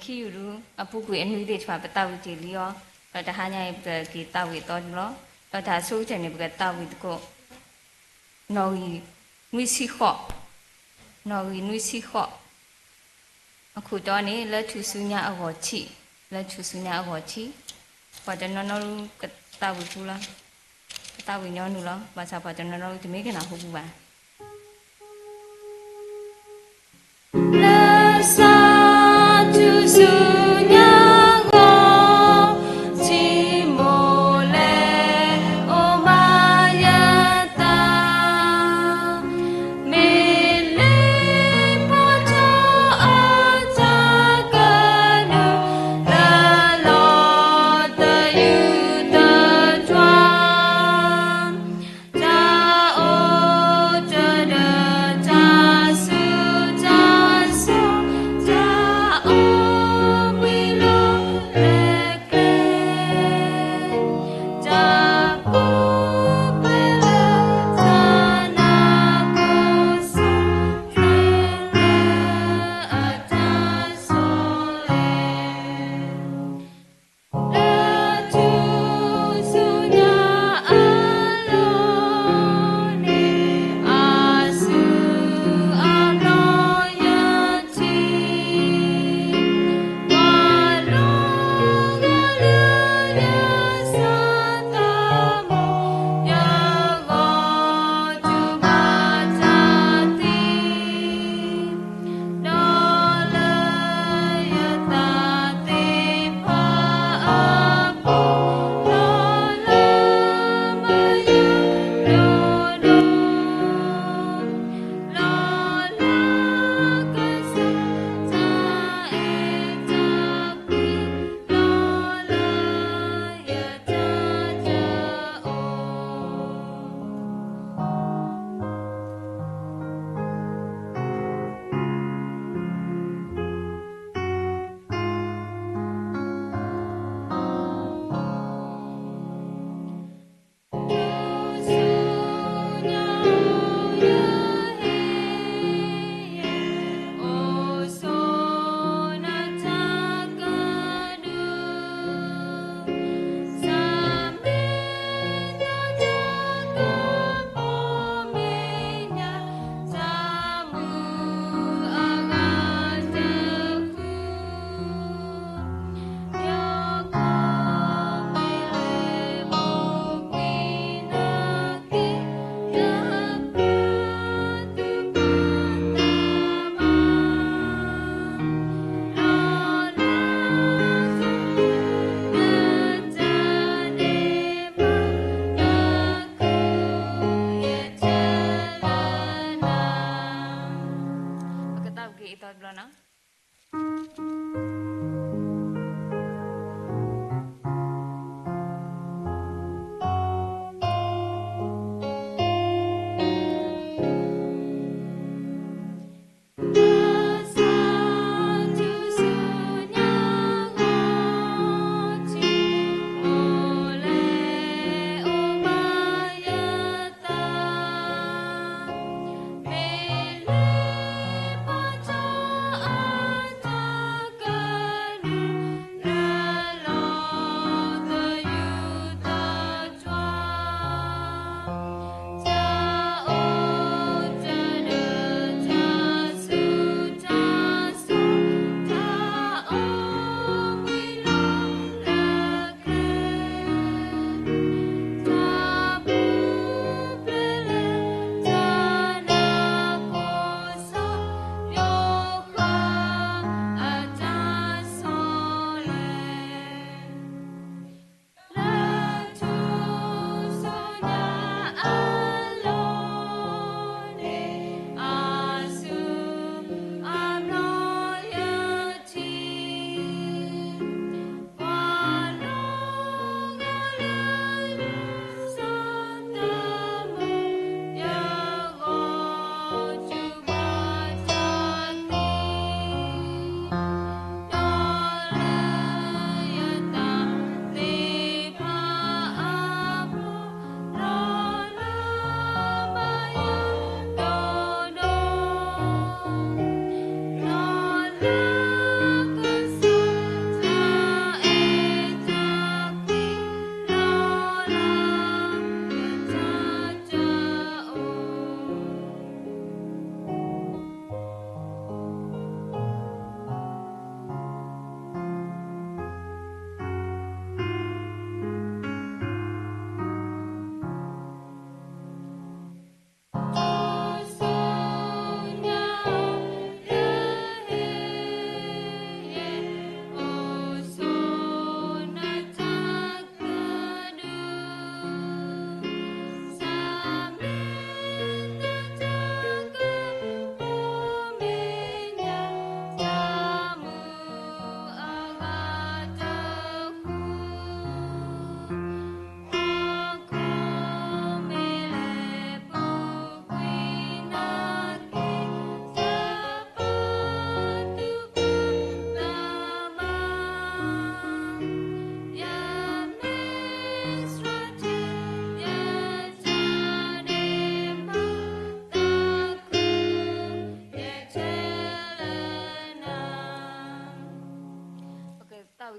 ခံယူၤဒု အပူၤကွံာ်အနွံသ့ၣ်တဖၣ် ပသးဝံၣ်တ့ၢ်လံအီၤ, ဒီးတဟါညါအံၤ ပကက့ၤသးဝံၣ်အသီဒုလီၤ. ဒီးတၢ်ဆိကတၢၢ်န့ၣ် ပကသးဝံၣ်သကိး နီၣ်ဂံၢ်နွံဆံဃိး, နီၣ်ဂံၢ်နွံဆံဃိး, အခိၣ်တီန့ၣ် လၢထူၣ်စုညါအဂီၢ်ထံး, လၢထူၣ်စုညါအဂီၢ်ထံး, ပှၤတနီၤနီၤဒု ကသးဝံၣ်ပူၤလီၤ, ကသးဝံၣ်ညီနုၢ်လီၤ, ဘၣ်ဆၣ်ပှၤတနီၤနီၤဒု တမ့ၢ်ကနၢ်ဟူပူၤဘၣ်. လၢစးထူၣ်စုညါဂီၢ်, ထံမိၢ်လဲၤအိၣ်မၤယသး, မ့ၢ်လ့ပီၢ်ထီၣ်အတၢ်ကနူၤ, လၢလီၤသယုၢ်သထွး, တၢ်အိၣ်တဒၢ တၢ်ဆူးတၢ်ဆါ, တၢ်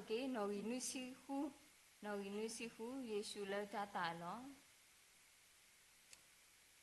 က့ၤ နီၣ်ဂံၢ်နွံဆံဃု, နီၣ်ဂံၢ်နွံဆံဃု, ယ့ၣ်ၡူးလၢတၤသၣ်အလီၢ်.အကတၢၢ်တ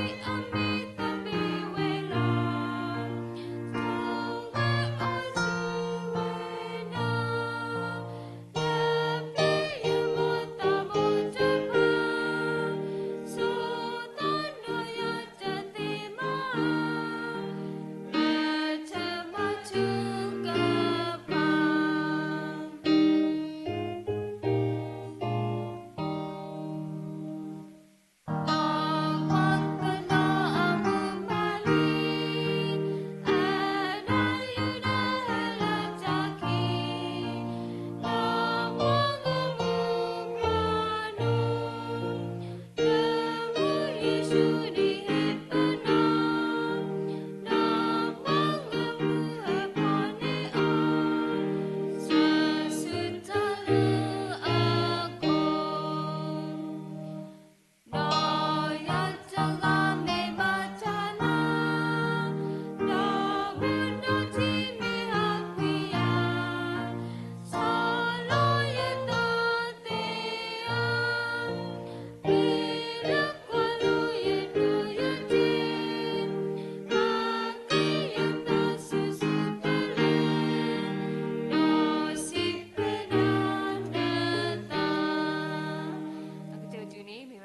နံၤ မ့ၢ်ဝဲ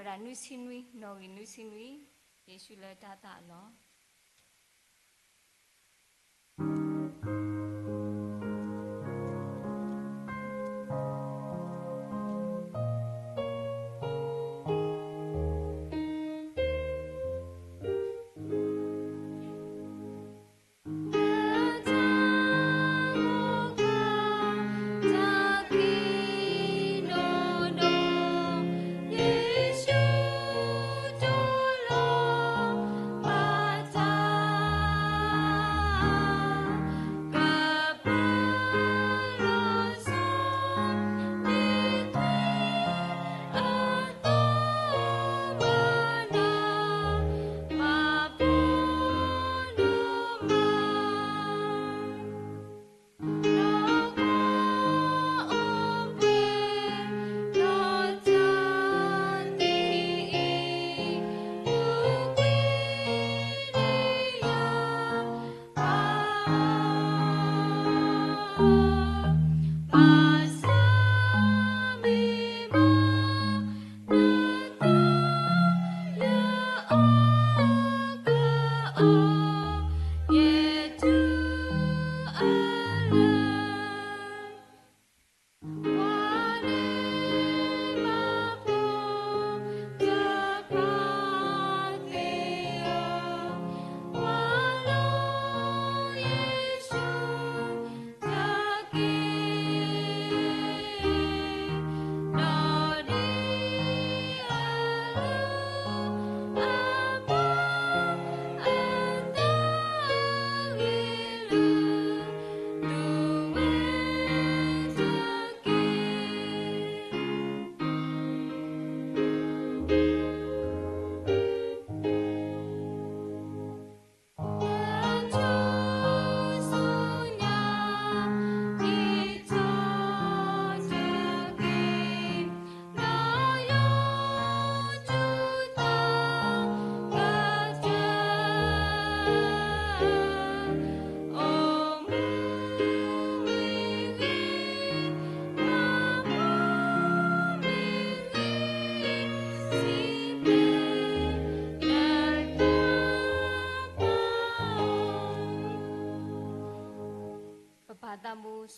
ဒၣ်နွံဆံနွံ, နီၣ်ဂံၢ်နွံဆံနွံ, ယ့ၣ်ၡူးလၢတၤသၣ်အလီၢ်.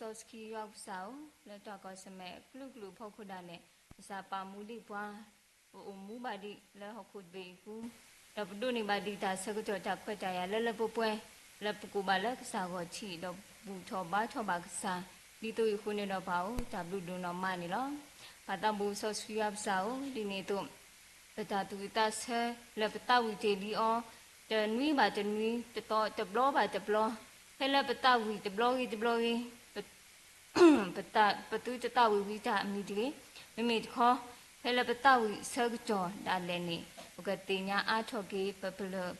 စီဆှံယွၤကစၢ်ဧၢ, လၢတၢ်ကီၢ်ဆၢၣ်မဲာ်အကလုာ်ကလုာ်အဖီခိၣ်ဒၣ်လဲာ်, ကစၢ်ပာ်မူဒံးပှၤ, ပအိၣ်မူဘၣ်ဒံးလၢဟီၣ်ခိၣ်တဘ့ၣ်အံၤပူၤ, ဒီးပဒိးန့ၢ်ဘၣ်ဒံးတၢ်ဆၢကတီၢ်တၢ်ခွဲးတၢ်ယာ်လၢလၢပှဲၤပှဲၤ, လၢပကိးဘၣ်လၢကစၢ်ဂီၢ်ထံး ဒီးဘူၣ်ထီၣ်ဘါထီၣ်ဘၣ်ကစၢ်, ဒ်သိးအံၤအဃိန့ၣ်ဒီးပၢ်ဧၢ, တၢ်ဘျုးဒိၣ်နီၢ်မးန့ၣ်လီၤ. ပၢ်သးဘိစီဆှံယွၤကစၢ်ဧၢ, ဒ်န့ၣ်အသိး ပတၢ်သူၣ်ဝံၣ်သးဆၢလၢပသးဝံၣ်တ့ၢ်လံအီၤ, တနွံဘၣ်တနွံ, တသီတဘျီဘၣ်တဘျီ, ဖဲလၢပသးဝံၣ်တဘျီဂ့ၤတဘျီဂ့ၤ, ပသုတသးဝံၣ်ဝံၤတၢ်အမံၤတဂ့ၤ, မ့မ့ၢ်တခီ, ဖဲလၢပသးဝံၣ်ဆၢကတီၢ်ဒၣ်လဲာ်န့ၣ်, ပကသ့ၣ်ညါအါထီၣ်က့ၤ,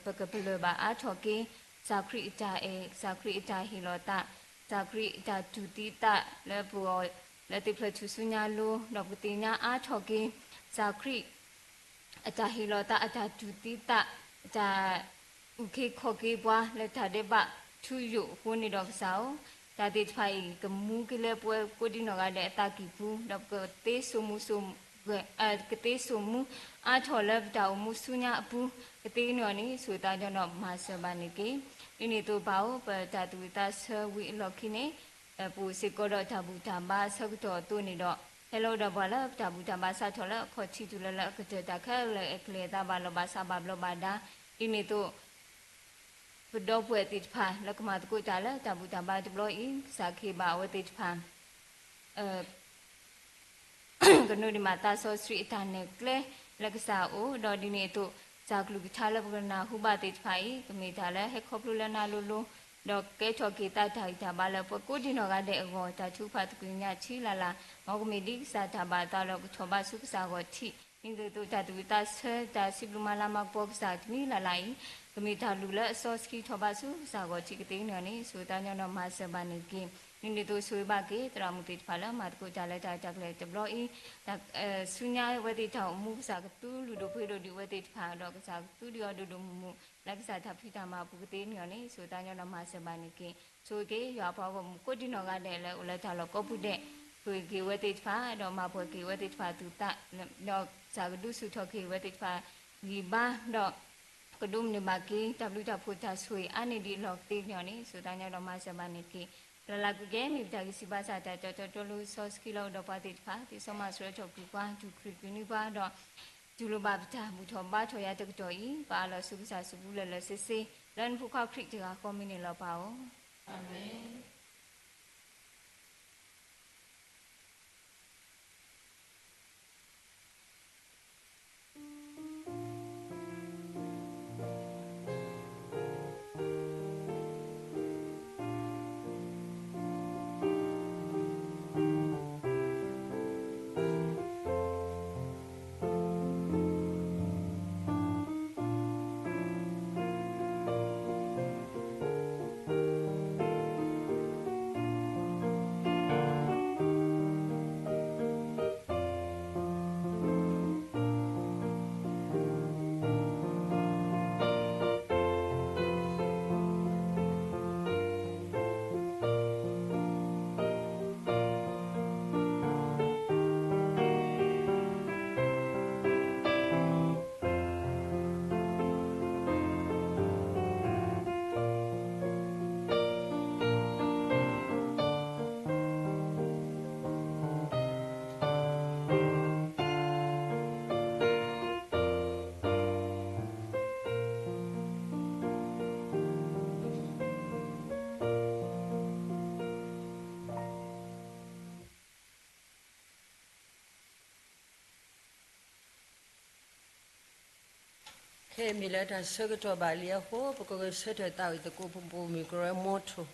ပကပလၢၢ်ဘၣ်အါထီၣ်က့ၤ, ကစၢ်ခရံာ်အတၢ်အဲၣ်, ကစၢ်ခရံာ်အတၢ်ဟ့ၣ်လီၤသး, ကစၢ်ခရံာ်အတၢ်တူၢ်သံသးလၢပဂီၢ်, လၢသ့ၣ်ဖျၢၣ်ထူၣ်စုညါအလိၤ, ဒီးပကသ့ၣ်ညါအါထီၣ်က့ၤ, ကစၢ်ခရံာ် အတၢ်ဟ့ၣ်လီၤသး, အတၢ်တူၢ်သံသး, အတၢ်အုၣ်က့ၤခီၣ်က့ၤပှၤလၢတၢ်ဒဲးဘးထူယိာ်အဃိန့ၣ်ဒီးကစၢ်ဧၢ, တၢ်သ့ၣ်တဖၣ်အံၤ ကမူက့ၤလၢပဝဲကိးဒံနီၢ်ဂၤဒဲးအသးကံၢ်ပူၤ, ဒီးပကသ့စိာ်မူစိာ်, ကသ့စိာ်မူအါထီၣ်လၢပတၢ်အိၣ်မူဆူညါအပူၤ, ကသ့န့ၢ်အီၤန့ၣ် ဆိၣ်သးညီနီၢ်မၤစၢၤဘၣ်န့ၣ်တက့ၢ်. ဒ်န့ၣ်အသိးပၢ်ဧၢ, ပတၢ်သူၣ်ဝံၣ်သးဆၢဝံၤအလီၢ်ခံန့ၣ် ပအိၣ်စ့ၢ်ကီးဒီးတၢ်ဘူၣ်တၢ်ဘါအဆၢကတီၢ်အသိးန့ၣ်ဒီး, ဟဲလီၤဒီးပှၤလၢပတၢ်ဘူၣ်တၢ်ဘါစးထီၣ်လၢအခီၣ်ထံးတုၤလၢလၢအကတၢၢ် တၢ်ခဲလၢာ်အကလဲၤအသးဘၣ်လီၤဘၣ်စးဘၣ်ဘျီးဘၣ်ဒါ, ဒ်န့ၣ်အသိး ပဒီပုၢ်ဝဲၢ်သ့ၣ်တဖၣ်လၢကမၤသကိးတၢ်လၢတၢ်ဘူၣ်တၢ်ဘါတဘျီအံၤ, ကစၢ်ခ့ဘၣ်အဝဲသ့ၣ်တဖၣ် ကနိးဒံးမးသးစီဆှံအတၢ်နဲၣ်ကျဲလၢကစၢ်အအိၣ်, ဒီးဒ်န့ၣ်အသိး တၢ်ကလုၢ်ကထါလၢပကနၢ်ဟူဘၣ်သ့ၣ်တဖၣ်အံၤ ကမ့ၢ်တၢ်လၢဟဲခီဖျိလၢနၤလိၤလိၤ, ဒီးကဲထီၣ်က့ၤသးတၢ်ဂံၢ်တၢ်ဘါလၢပှၤကိးဒံနီၢ်ဂၤဒဲးအဂီၢ်, တၢ်ထုကဖၣ်သကွံာ်ညါဆံးလၢ်လၢ်, မ်ကမ့ၢ်ဒ်ကစၢ်တၢ်ဘၣ်အသးဒီးကထီၣ်ဘၣ်ဆူကစၢ်ဂီၢ်ထံး, ဒ်န့ၣ်အသိးတၢ်သူၣ်ဝံၣ်သးဆၢ တၢ်စံးဘျုးမၤလၤမၤကပီၤကစၢ်တမံၤလၢ်လၢ်အံၤ, ကမ့ၢ်တၢ်လုၢ်လၢအစီဆှံထီၣ်ဘၣ်ဆူကစၢ်ဂီၢ်ထံးကသ့န့ၢ်အီၤန့ၣ် ဆိၣ်သးညီနီၢ်မၤစၢၤဘၣ်န့ၣ်တက့ၢ်. ဒ်န့ၣ်အသိးဆိၣ်ဂ့ၤဘၣ်က့ၤ သရၣ်မုၣ်သ့ၣ်တဖၣ်လၢမၤသကိးတၢ်လၢတၢ်တၢ်ကျဲၤတဘျီအံၤ, ဆူညါဝဲသ့ၣ်တၢ်အိၣ်မူကစၢ်ကသူလုၢ်ဒိၣ်ပှ့ၤဒိၣ်ဒံးဝဲသ့ၣ်တဖၣ်, ဒီးကစၢ်ကသူဒံးအီၤဒိၣ်ဒိၣ်မုၢ်မုၢ်လၢကစၢ်တၢ်ဖံးတၢ်မၤအပူၤကသ့န့ၢ်အီၤန့ၣ် ဆိၣ်သးညီနီၢ်မၤစၢၤဘၣ်န့ၣ်တက့ၢ်. ဆိၣ်ဂ့ၤက့ၤယွၤအပှၤဂီၢ်မုၢ်ကိးဒံနီၢ်ဂၤဒဲးလၢအိၣ်လၢတၢ်လီၢ်ကိးပူၤဒဲး, ဆိၣ်ဂ့ၤက့ၤဝဲသ့ၣ်တဖၣ်, ဒီးမၤပှဲၤက့ၤဝဲသ့ၣ်တဖၣ်အသူၣ်အသး, ဒီးကစၢ်ကဒုးဆူၣ်ထီၣ်က့ၤဝဲသ့ၣ်တဖၣ်ဂံၢ်ဘါ, ဒီး ကဒိးန့ၢ်ဘၣ်က့ၤ တၢ်ဘျုးတၢ်ဖှိၣ်တၢ်ဆိၣ်ဂ့ၤအါန့ၢ်ဒံးအလီၢ်ကသ့န့ၢ်အီၤန့ၣ် ဆိၣ်သးညီဒီးမၤစၢၤဘၣ်န့ၣ်တက့ၢ်. လၢ်လၢ်ကွံာ်ကဲ မ့ၢ်ပတၢ်ဂံၢ်စၢ်ဘါစၢ်တၢ်တီတီတီလိၤစီဆှံလၢအိၣ်ဒီးပှၤသ့ၣ်တဖၣ်, သ့စီမၤစၢၤထီၣ်ကွံာ်ပှၤ, တူၢ်ခရံာ်ကွံာ်နွံပှၤဒီး တူၢ်လိာ်ဘၣ်ပတၢ်ဘူၣ်ထီၣ်ဘါထီၣ်ယၤတကတီၢ်အံၤ, ပအၢၣ်လီၤဆူကစၢ်စုပူၤလၢာ်လၢာ်ဆ့ဆ့, လၢနဖိခွါခရံာ်တဂၤဃီမ့ၢ်န့ၣ်လီၤပၢ်ဧၢ. အၤမ့ၣ်. ခဲအံၤမ့ၢ်လၢတၢ်ဆၢကတီၢ်ဘၣ်လံအဃိ ပကဂဲၤဆၢထၢၣ်သးဝံၣ်သကိးပပူၤမုၢ်ကရၢမိထိၣ်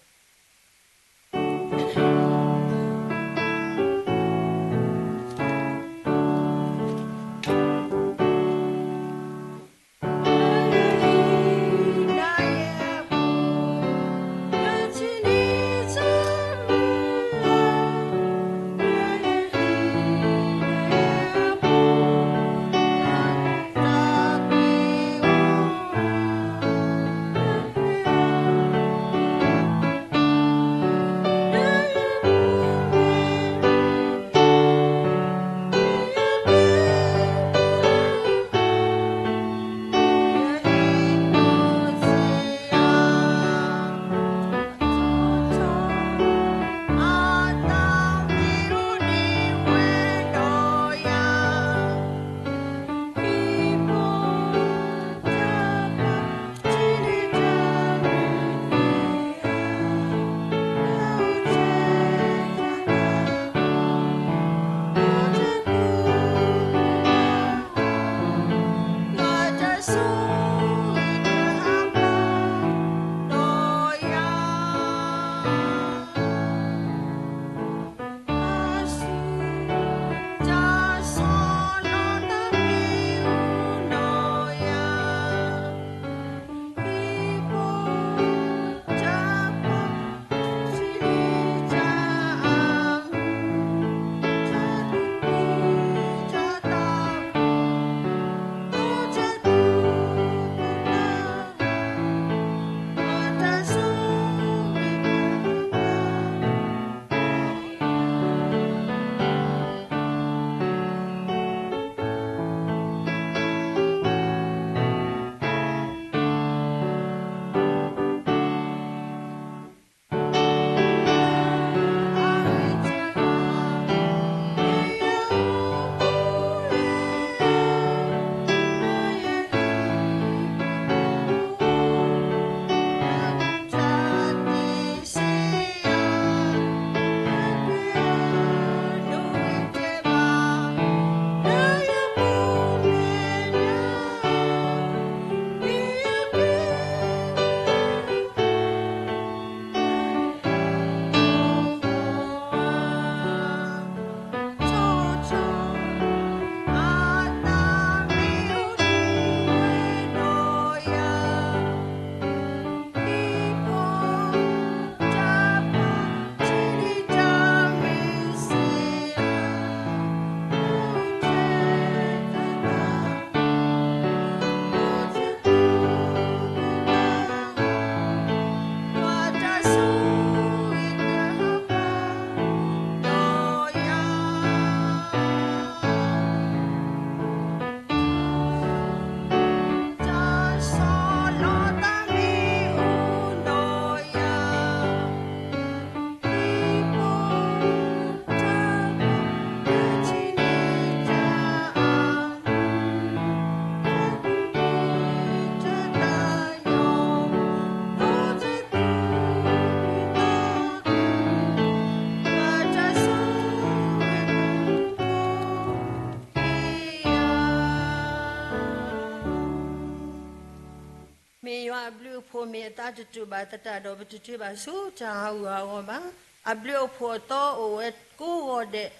အဘျုးအဖှိၣ်မ့ၢ်အသးတတူာ်ဘၣ်သတးဒီး ပတတ့ဘၣ်ဆူတၢ်ဟးဂူာ်ဟးဂီၤဘၣ်. အဘျုးအဖှိၣ်အသီအိၣ်ဝဲကိးဂီၤဒဲး,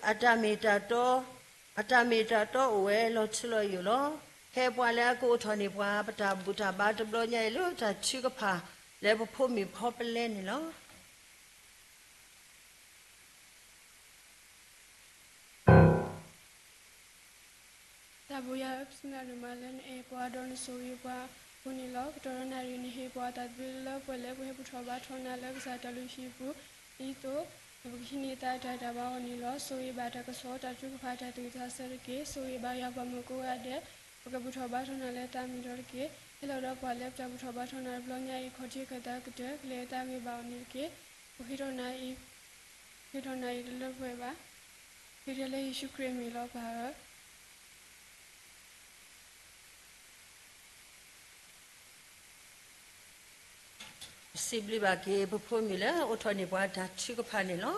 အတၢ်မ့ၢ်တၢ်တီ, အတၢ်မ့ၢ်တၢ်တီအိၣ်ဝဲလီၤထူလီၤယိာ်လီၤ. ခဲအံၤပှၤလၢအကအိးထီၣ်န့ၢ်ပှၤ ပတၢ်ဘူၣ်တၢ်ဘါတဘျီညါအံၤလၢတၢ်ထုကဖၣ်လၢပဖိမုၣ်ဖီပလဲန့ၣ်လီၤ. တၢ်ဘိယွၤဧၢ, ပစံးဘျုးနၤလၢနအဲၣ်ပှၤဒီးနဆိၣ်ဂ့ၤပှၤအဃိန့ၣ်လီၤ. ကတီၢ်ဒီးနၣ်ရံၣ်နဟ့ၣ်ပှၤတၢ်သဘျ့လၢပှဲၤလၢပဟဲဘူၣ်ထီၣ်ဘါထီၣ်နၤလၢကစၢ်တၢ်လုၢ်ဟံၣ်ပူၤ, ဒ်သိးပကဟံးန့ၢ်သးတၢ်တၢ်ဘါအဂီၢ်န့ၣ်လီၤ. ဆိၣ်ဂ့ၤဘၣ်တၢ်ကစီၣ်, တၢ်ထုကဖၣ်တၢ်သူၣ်ဝံၣ်သးဆၢတက့ၢ်. ဆိၣ်ဂ့ၤဘၣ်ယွၤပှၤမုၣ်ကိးဂၤဒဲး, ပကဘူၣ်ထီၣ်ဘါထီၣ်နၤလၢသးမုာ်ဒီးတက့ၢ်. ဟဲလီၤဒီးပှၤလၢပတၢ်ဘူၣ်ထီၣ်ဘါထီၣ်နၤတဘျီညါအံၤ ခီၣ်ထံးခၢၣ်သးကတၢၢ် ကလဲၤအသးဂ့ၤဘၣ်အီၤန့ၣ်တက့ၢ်. ပဃ့ထီၣ်နၤအံၤ, ဃ့ထီၣ်နၤအံၤတလၢပှဲၤဘၣ်. ဃ့ထီၣ်လၢယ့ၣ်ၡူးခရံာ်အမံၤလီၤ ပၢ်ဧၢ. ပစံးဘျုးဘၣ်က့ၤ ပဖိမုၣ်လၢအအိးထီၣ်န့ၢ်ပှၤတၢ်ထုကဖၣ်န့ၣ်လီၤ.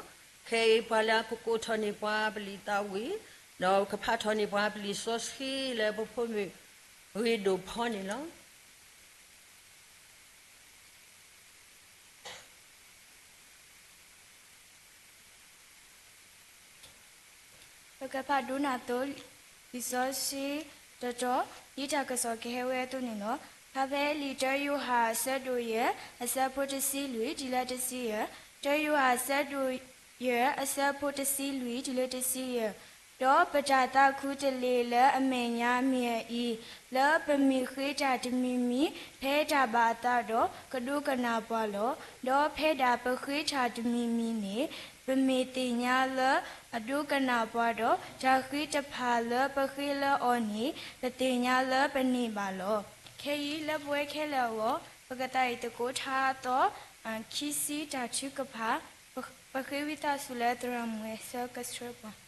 ခဲအံၤပှၤလၢအကကိးထီၣ်န့ၢ်ပှၤပလံာ်သးဝံၣ်, ဒီးကဖးထီၣ်န့ၢ်ပှၤပလံာ်စီဆှံလၢပဖိမုၣ်ဂ့ၤဒိၣ်ဖီန့ၣ်လီၤ. ပကဖးဒိကနၣ်သိလံာ်စီဆှံတတီၤ, ဒ်တၢ်ကစီၣ်ကဟဲဝဲအသိးန့ၣ်လီၤ. ဖးဖဲလံာ်တၢယိၤဟၣ်အဆၢဒိၣ်ယဲၢ် အဆၢဖိတဆံလွံၢ်တုၤလၢတဆံယဲၢ်, တၢယိၤဟၣ်အဆၢဒိၣ်ယဲၢ် အဆၢဖိတဆံလွံၢ်တုၤလၢတဆံယဲၢ်. ဒီးပတၢ်သးခူတလ့ၢ်လၢအမဲာ်ညါမ့ၢ်အအံၤ, လၢပမ့ၢ်ဃ့တၢ်တမံၤမံၤ ဖဲတၢ်ဘၣ်အသးဒီး ကဒိကနၣ်ပှၤလီၤ. ဒီးဖဲဒၣ်ပဃ့တၢ်တမံၤမံၤန့ၣ် ပမ့ၢ်သ့ၣ်ညါလၢအဒိကနၣ်ပှၤဒီး တၢ်ဃ့တဖၣ်လၢပဃ့လၢအီၤန့ၣ် ပသ့ၣ်ညါလၢပန့ၢ်ဘၣ်လီၤ. ခဲအံၤလၢပဝဲခဲလၢာ်အဂီၢ် ပကသးအံၤသကိးထါအသီ ခံဆံတၢ်ထုကဖၣ်, ပဃ့ဝံသးစူၤလၢသရၣ်မုၣ်ဝဲဆၢကဆှၢပှၤ